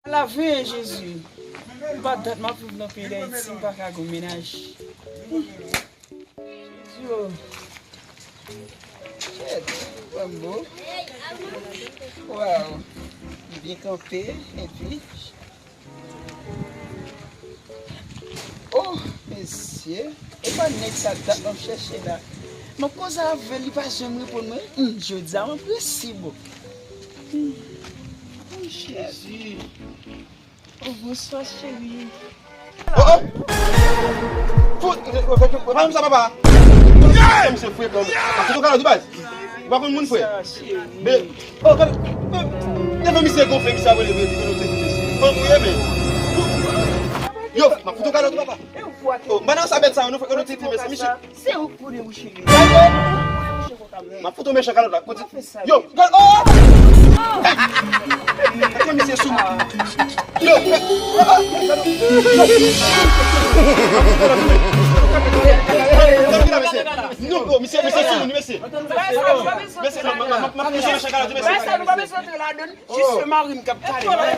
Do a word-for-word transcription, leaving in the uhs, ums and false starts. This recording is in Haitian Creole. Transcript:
Lave, Jezi. M pa dat m ap viv nan peyi Dayiti, m pa ka gon mennaj. Jezi, oh. Shit, Rambo. Wow. Byen kanpe, epi. Oh, mesye. E pa nèg sa dat m ap chèche la. M ap koze avè l, li pa janm reponn mwen. Hmm, jodi a, m ap resi, bon. Hmm. Oh, Jezi. Oh, bonswa, cheri. Oh, oh! Fout! Fè m sa, papa! Misye frekan, wi. Fout ou kalòt, wi, baz. Ou pa konn moun, frè. Men, oh, gade, men, devan misye gonfle, misye ap rele, rele, rele, rele, rele. Fanm ou ye, men. Yo, m ap fout ou kalòt, wi, papa. Oh, m pa nan sa bèt sa, non, frè, rele, rele, rele, men se misye. Se ou k pou debouche li. M ap fout ou mechan kalòt la. Kote? Yo, gade, oh! Gade misye sou. Yo, gade, oh, oh, gade. Yo. Gade la, mesye. Non, bro, misye, misye sou, mesye. Mesye, m ap, m ap, m ap, m ap fout ou mechan kalòt, mesye. Jis se mari m k ap kale.